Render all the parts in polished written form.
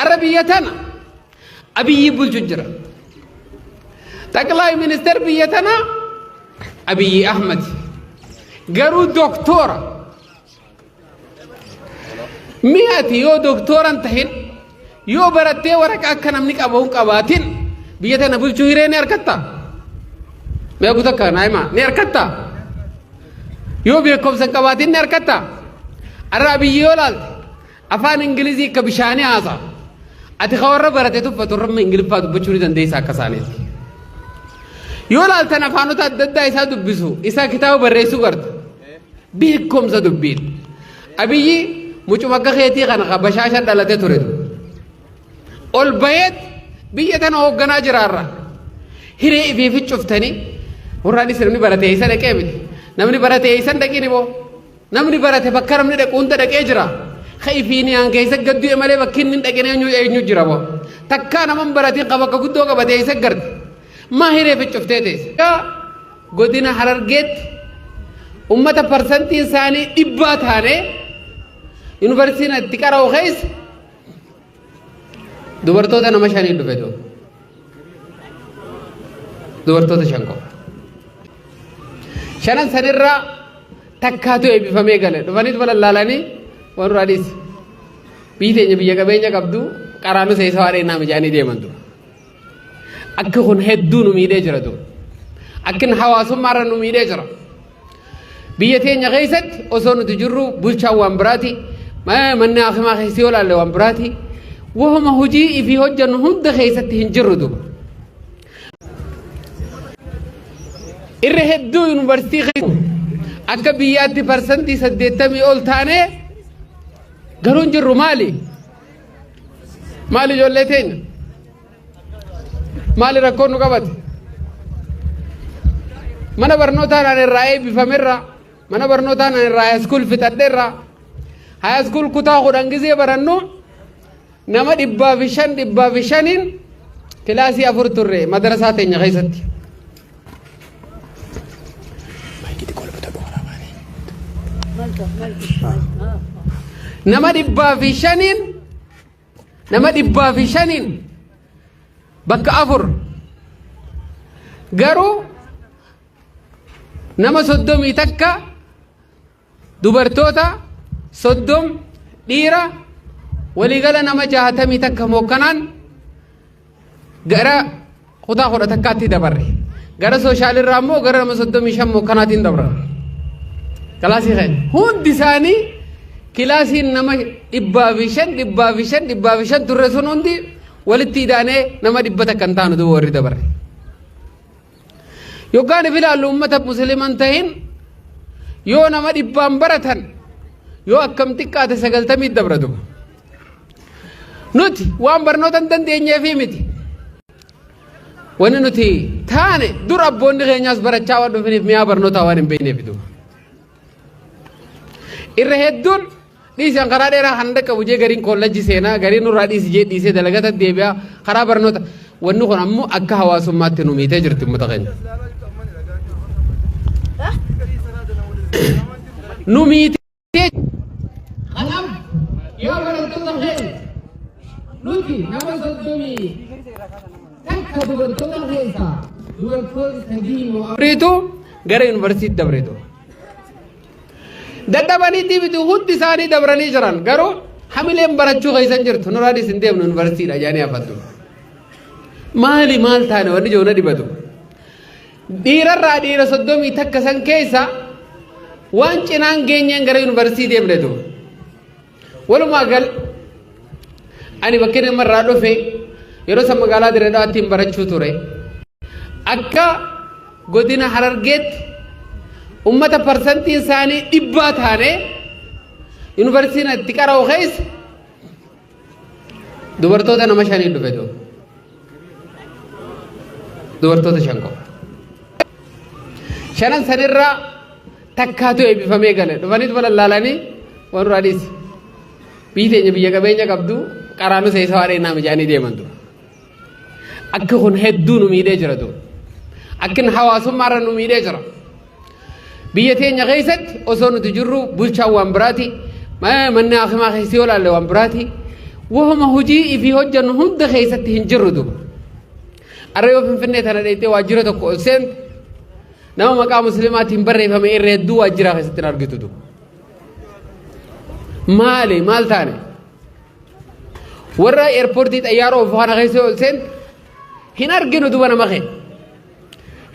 Arra biyya tana Abiyyi bulchu jira. Xaqlaay ministeer biyya tanaa Abiyyi Ahmad. Garuu doktoora. Mi'a ati yoo doktoora hin tahin, yoo barattee waraqaa akka namni qabu hin qabaatin, biyya tana bulchuu hiree ni argatta? Mee guutuu akka naa himaa, ni argatta? Yoo beekumsa hin qabaatin ni argatta? Arra Abiyyi yoo laalte afaan Ingilizii akka bishaanii haasa'a. Ati ka warra barate tuffatu irra Ingiliffaa dubbachuu ni dandeessa akka isaaniitti. Yoo laaltan afaanota adda addaa isaa dubbisu, isaa kitaaba barreessuu garta. Beekumsa dubbiin. Abiyyi mucuma akka keetii kana ka bashaasha dhalate ture. Ol baheet biyya tana hoogganaa jiraarra. Hiree ifii ficcuftanii warraanis namni barate isa dhaqee miti. Namni barate isa hin dhaqin immoo. Namni barate bakka namni dhaqu hunda dhaqee jira. Ka ifiiniyaan keessa gad du'e malee bakki inni hin dhaqin eenyu eenyu jira boo. Takkaa nama hin baratin ka bakka guddoo qabate eessa garte. Maa hiree ficcuftee teesse. Godina Harargeetti ummata parsantiin isaanii dhibbaa taane yuunivarsiitiin itti qara'u keessa dubartoota nama shanii dhufe duuba. Dubartoota shan qofa. Shanan sanirraa takkaatu eebbifamee gale. Dhufaniit balallaalanii waan duraa dhiisi. Biyyi teenya biyya qabeenya qabdu qaraanu seessa waa dheennaa mijaanii deeman dura. Akki kun hedduu nu miidhee jira dura. Akkin hawaasummaarra nu miidhee jira. Biyya teenya keessatti osoo nuti jirru bulchaan waan biraati. Manni hakimaa keessi yoo laalle waan biraati. Wahuma hojii ifii hojjennu hunda keessatti hin jirru duba. Irra hedduu yuunivarsiitii keessa akka biyyaatti 80% ol taanee garuu hin jirru maali? Maali ijoollee teenya? Maali rakkoon nu qabate? Mana barnootaan ani irraa eebbifamerra, mana barnootaan ani irraa high school fixadherra, high school kutaa 10 gizee barannu nama 105 105n kilaasii 4 turre madarasaa teenya keessatti. Nama 105n, nama 105n bakka 4, garuu nama 31 dubartoota, 30 dhiira, waliigala nama 61 mookkanaan gara kutaa 11tti dabarre. Gara soshaalirraa immoo gara nama 35 mookkanaatiin dabran. Kilaasii keenya hundi isaanii, kilaasiin nama 105 105 105 turre sun hundi walitti hidhaanee nama 100 hin taanu duuba warri dabarre. Yoggaan if ilaallu uummata musliman tahin yoo nama dhibbaan baratan yoo akkam xiqqaate 90 dabra duba. Nuti waan barnoota hin dandeenyeefii miti. Wanni nuti taane dur abboonni keenyaas barachaa waan dhufaniif mi'aa barnootaa waan hin beekneef duba. Irra hedduun dhiisan karaa dheeraa kan dhaqqabu jee, gariin kollajji seenaa, gariin nurraa dhiisi jee dhiisee dalagata deebi'a karaa barnoota. Wanni kun ammoo akka hawaasummaatti nu miitee jirti uummata keenya. Nu miitee. Kanaaf yaa barattoota keenya, nuti nama 31 dubartoota keessaa dubartoota sadii moo afuriitu gara yuunivarsiitii dabreetu. Dadhabaniitii miti, hundi isaanii dabranii jiran, garuu hamileen barachuu keessan jirtu, nuraanis hin deemnu yuunivarsiitiidha jedhanii hafattu. Maali maal taane wanni jiru na dhibatu. Dhiirarraa dhiira 31 san keessa waan cinaan geenyeen gara yuunivarsiitii deemne ture. Walumaa gal ani bakki nama irraa dhufe yeroo san magaalaa Dirree Dhawaatti hin barachuu ture. Akka godina Harargeetti ummata parsantiin isaanii dhibbaa taane yuunivarsiitiin itti qara'u keessa dubartoota nama shanii dhufe ture. Dubartoota shan qofa. Shanan sanirraa takkaatu eebbifamee gale. Dhufaniit balallaalanii waan duraa dhiisi. Biyyi teenya biyya qabeenya qabdu qaraanu seessa waa dheennaa mijaanii deeman dura. Akki kun hedduu nu miidhee jira dura. Akkin hawaasummaarra nu miidhee jira. Biyya teenya keessatti osoo nuti jirru bulchaan waan biraati. Manni hakimaa keessi yoo laalle waan biraati. Wahuma hojii ifii hojjannu hunda keessatti hin jirru duba. Arra yoo Finfinnee tana dheeytee waajjira tokko ol seentu nama maqaa muslimaatiin barreeffame irra hedduu waajjiraa keessatti hin argitu duba. Maali maal taane? Warra eerpoortii xayyaara oofu kana keessa ol seentu hin arginu duba nama keenya.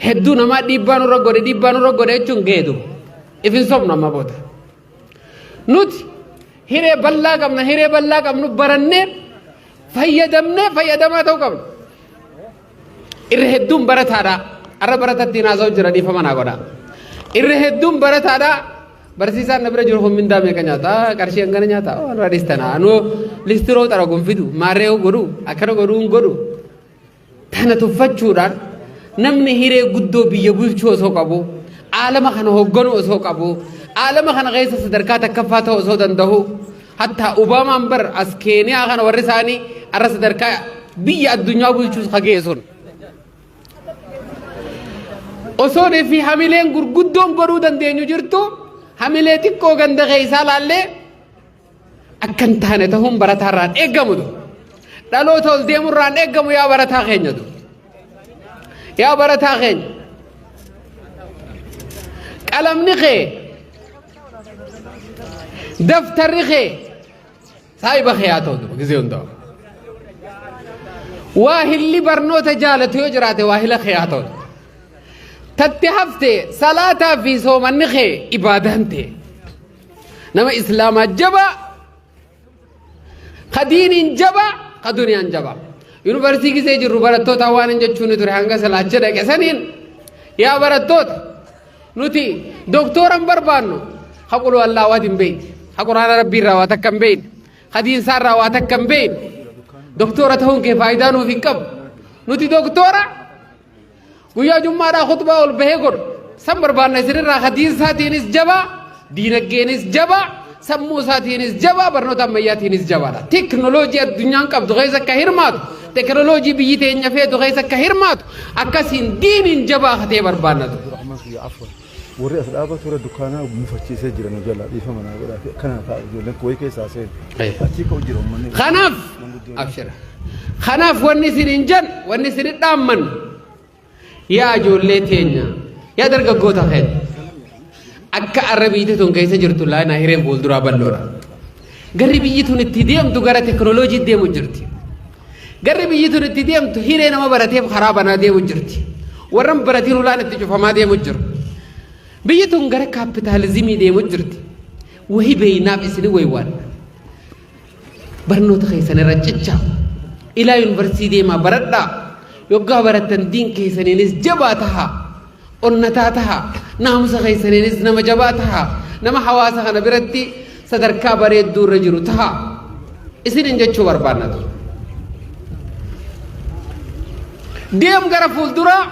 Hedduu namaa dhiibbaa nurra godhe dhiibbaa nurra godhe jechuun ga'e duba. If hin sobnu amma booda. Nuti hiree bal'aa qabna hiree bal'aa qabnu barannee fayyadamnee fayyadamaa ta'uu qabna. Irra hedduun barataadha. Arra baratatti haasa'u jira dhiifama naa godha. Irra hedduun barataadha. Barsiisaan na bira jiru kun mindaa meeqa nyaata? Qarshii hangana nyaata? Oh, irra dhiistana. Anuu listiroo xaraguun fidu maarree godhu akkana godhuu hin godhu. Tana tuffachuudhaan namni hiree guddoo biyya bulchuu osoo qabu, aalama kana hoogganuu osoo qabu, aalama kana keessa sadarkaa takkaffaa ta'uu osoo danda'u, hattaa Obaamaan bar as Keeniyaa kana warri isaanii arra sadarkaa biyya addunyaa bulchuus ka ga'e sun. Osoo fi hamileen gurguddoon godhuu dandeenyu jirtu hamilee xiqqoo ganda keessaa laallee akka hin taane ta'uun barataa irraan eeggamu du. Dhaloota ol deemu irraan eeggamu yaa barataa keenya du. Yaa barataa keenya. Qalamni kee daftarri kee saahiba kee haa ta'u duba gizee hundaa. Waahilli barnoota jaalatu yoo jiraate waahila kee haa ta'u. Tatti hafte salaataa fi soomanni kee ibaadaan ta'e. Nama islaamaa jabaa, ka diiniin jabaa, ka duniyaan jabaa. Yuunivarsiitii gisee jirru barattoota waan hin jechuun ture hanga salaacha dhaqe saniin yaa barattoota nuti doktora hin barbaannu ka qulu allaa waan hin beekne ka quraana rabbii irraa waa takka hin beekne ka diinsaa irraa waa takka hin beekne doktora ta'uun kee faayidaa nuuf hin qabu nuti doktora Guyyaa jummaadhaa khutbaa ol bahee godhu. San barbaanna isinirraa ka diin isaatiinis jabaa, diinaggeenis jabaa, sammuu isaatiinis jabaa, barnoota ammayyaatiinis jabaadha. Teknooloojii addunyaan qabdu keessa akka hirmaatu, teknooloojii biyyi teenya feetu keessa akka hirmaatu, akkasiin diiniin jabaa ka ta'e barbaanna. Abdurrahman kiyya afwan. Warri as dhaabatu warra dukkaanaa mufachiisee jira nu jalaa dhiifama naa godhaa kanaa ta'a ijoolleen wayii keessaa seenu. Achii ka'u jira uummanni. Kanaaf abshira. Kanaaf wanni isin hin jan wanni isin hin dhaamman yaa ijoollee teenya yaa dargaggoota keenya akka arra biyyi tun keessa jirtu laanaa hireen fuulduraa bal'oodha. Garri biyyi tun itti deemtu gara teknooloojii deemu jirti. Garri biyyi tun itti deemtu hiree nama barateef karaa banaa deemu jirti. Warra hin baratiin ulaan itti cufamaa deemu jiru. Biyyi tun gara kaapitaalizimii deemu jirti. Wahi beeynaaf isin waywaan. Barnoota keessan irra cicha. Ilaa yuunivarsiitii deemaa baradhaa. Yoggaa barattan diin keessaniinis jabaa tahaa. Onnataa tahaa. Naamusa keessaniinis nama jabaa tahaa. Nama hawaasa kana biratti sadarkaa bareedduu irra jiru tahaa. Isinin jechuu barbaanna ture. Deem gara fuulduraa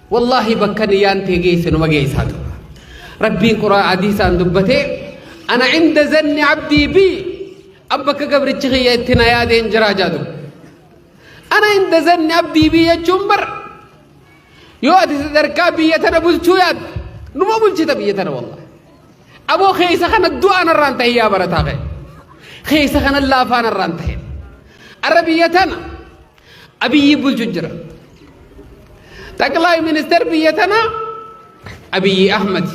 wallaahi bakka niyyaan tee geesse numa geessaa ture. Rabbiin quraan hadiisaan dubbatee ana inda zanni abdii bi abba akka gabrichi kiyya itti na yaadeen jiraa jaadu. Ana inda zanni abdii bi jechuun bar yoo ati sadarkaa biyya tana bulchuu yaadde numa bulchita biyya tana wallahi. Aboo keessa kana du'aan irraan ta'e yaa barataa kee. Keessa kana laafaan irraan ta'e. Arra biyya tana Abiyyi bulchu jira. Xaqlaay ministeer biyya tana Abiyyi Ahmad.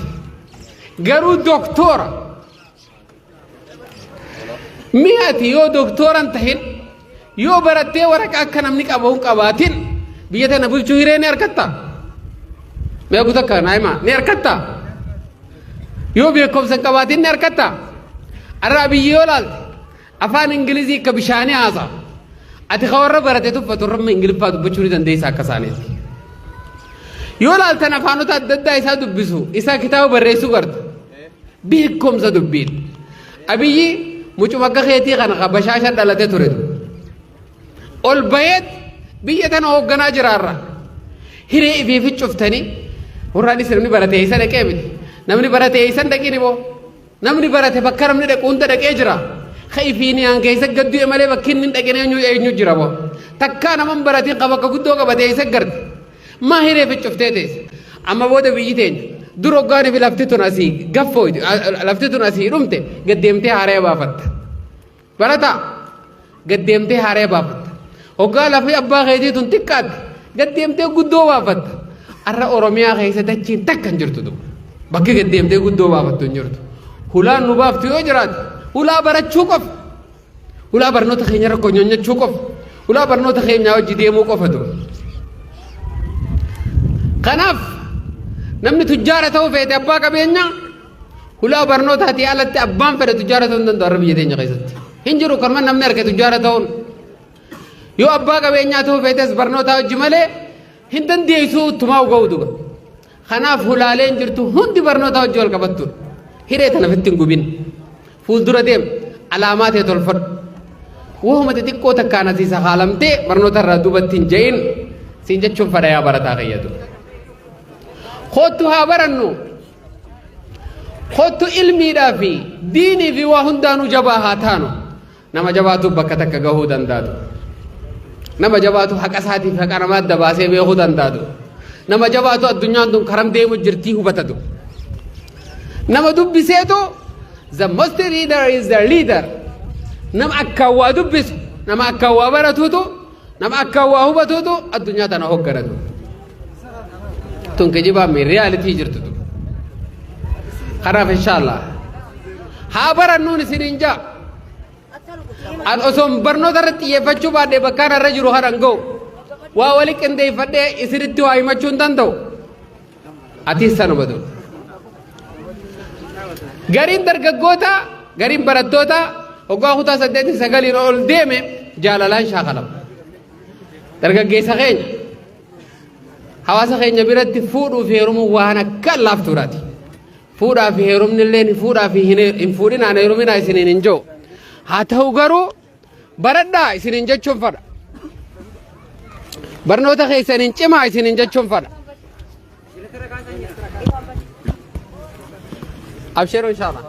Garuu doktora. Mi'ati yoo doktora hin tahin yoo barattee waraqaa akka namni qabu hin qabaatin biyya tana bulchuu hiree ni argatta. Mee guutuu akka naa himaa ni argatta. Yoo beekumsa hin qabaatin ni argatta. Arra Abiyyi yoo laalte afaan Ingilizii akka bishaanii haasa'a. Ati ka warra barate tuffatu warra Ingiliffaa dubbachuu ni dandeessa akka isaaniiti. Yoo laaltan afaanota adda addaa isaa dubbisu isaa kitaaba barreessuu garta. Beekumsa dubbiin. Abiyyi mucuma akka keetii kana ka bashaasha dhalate ture. Ol baheet biyya tana hoogganaa jiraarra. Hiree ifii ficcuftanii warraanis namni barate eessa dhaqee miti. Namni barate eessa hin dhaqin immoo. Namni barate bakka namni dhaqu hunda dhaqee jira. Ka ifiiniyaan keessa gad du'e malee bakki inni hin dhaqin eenyu eenyu jira boo. Takkaa nama hin baratin ka bakka guddoo qabate eessa garte. Maa hiree ficcuftee teessa. Amma booda biyyi teenya dur hoggaanii fi lafti tun asii gaffooyte lafti tun asii dhumte gad deemtee haaraya baafatta. Barataa. Gad deemtee haaraya baafatta. Hoggaa lafi abbaa keetii tun xiqqaatte gad deemtee guddoo baafatta. Arra Oromiyaa keessa dachiin takka hin jirtu duuba. Bakki gad deemtee guddoo baafattu hin jirtu. Hulaan nu baaftu yoo jiraate hulaa barachuu qofa. Hulaa barnoota keenya irra konyonyachuu qofa. Hulaa barnoota keenyaa wajji deemuu qofa duuba. Kanaaf namni tujjaara ta'uu feete abbaa qabeenyaa Hulaa barnootaatii alatti abbaan fedhe tujjaara ta'uu hin danda'u har'a biyya teenya keessatti. Hin jiru kanuma namni arge tujjaara ta'uun. Yoo abbaa qabeenyaa ta'uu feetes barnootaa hojii malee hin dandeessuu uttumaa ga'u duba. Kanaaf hulaaleen jirtu hundi barnootaa hojii wal qabattuudha. Hiree tana ofitti hin gubin. Fuuldura deem alaamaa ta'e tolfadhu. Wahuma xixiqqoo takkaan asii sakaalamtee barnoota irraa duubatti hin je'in siin jechuun fedha yaa barataa keeyyatu. Koottu haa barannu. Kottu ilmiidhaa fi diinii fi waa hundaanuu jabaa haa taanu. Nama jabaatu bakka takka gahuu danda'atu. Nama jabaatu haqa isaatiif haqa namaa adda baasee beekuu danda'atu. Nama jabaatu addunyaan tun karam deemu jirtii hubatatu. Nama dubbiseetu the most reader is the leader. Nama akkaan waa dubbisu, nama akkaan waa baratuutu, nama akkaan waa hubatuutu addunyaa tana hoogganatu. Tun kijibaa mi reality jirtu tun. Kanaaf inshaallah haa barannuun isiniin jaa. An osoon barnoota irratti xiyyeeffachuu baadhee bakkaan irra jiru kanan ga'u. Waa wali qindeeffadhee isinitti waa himachuu hin danda'u. Atis sanuma dur. Gariin dargaggoota, gariin barattoota hoggaa kutaa saddeetii sagaliin ol deeme jaalalaan shaakalama. Dargaggeessa keenya Hawaasa keenya biratti fuudhuu fi heerumuun waan akka laaftuudhaati. Fuudhaa fi heerumni illee fuudhaa fi hin fuudhinaan heeruminaa isiniin hin jiru. Haa ta'u garuu baradhaa isiniin jechuun fadha. Barnoota keessaniin cimaa isiniin jechuun fadha. Absheeroo inshallah.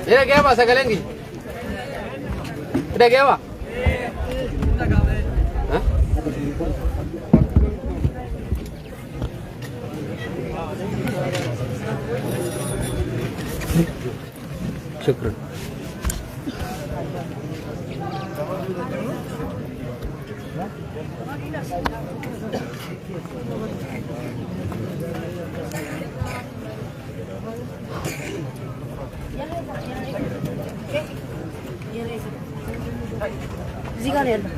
Ni dhaga'ama sagaleen kiyya. Ni dhaga'ama? Ha? Shukran. እዚህ ጋር ነው ያለው።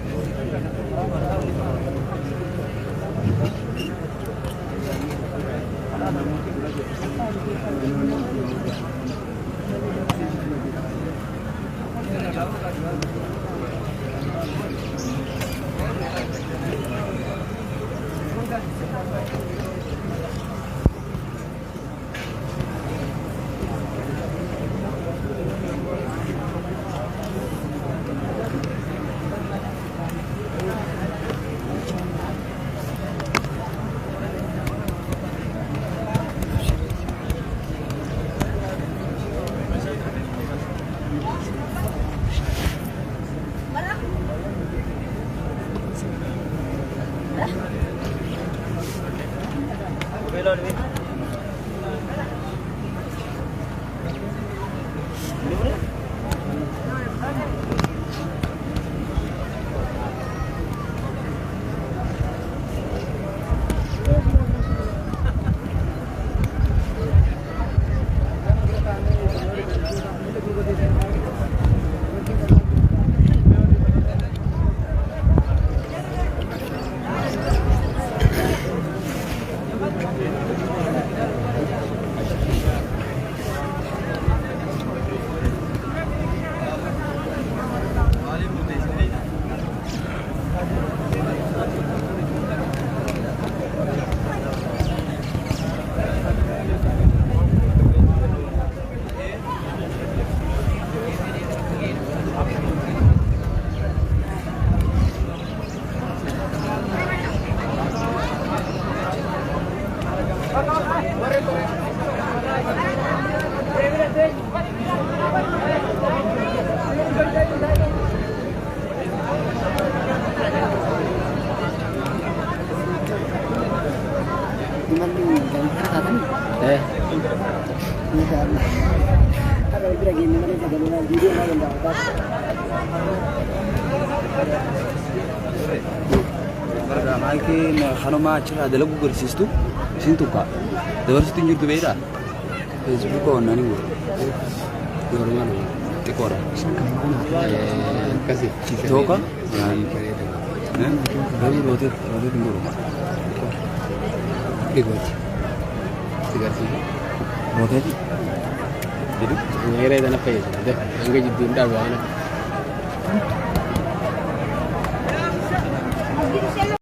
Eh. Maayikiin kanuma achirraa dalagu garsiistu isin tuqqa. Dabarsitu hin jirtu beektaa? Feesbuuka wannaan hin godhu. Normaal. Xiqqoodha. Akkasi. Tiktooka. Garuu rooteet rooteet hin godhu. Dhigooti. Si garsiisa. Rooteeti. Jedhu. Yeroo tana fayyadamu. Hanga jidduun dhaabu waan.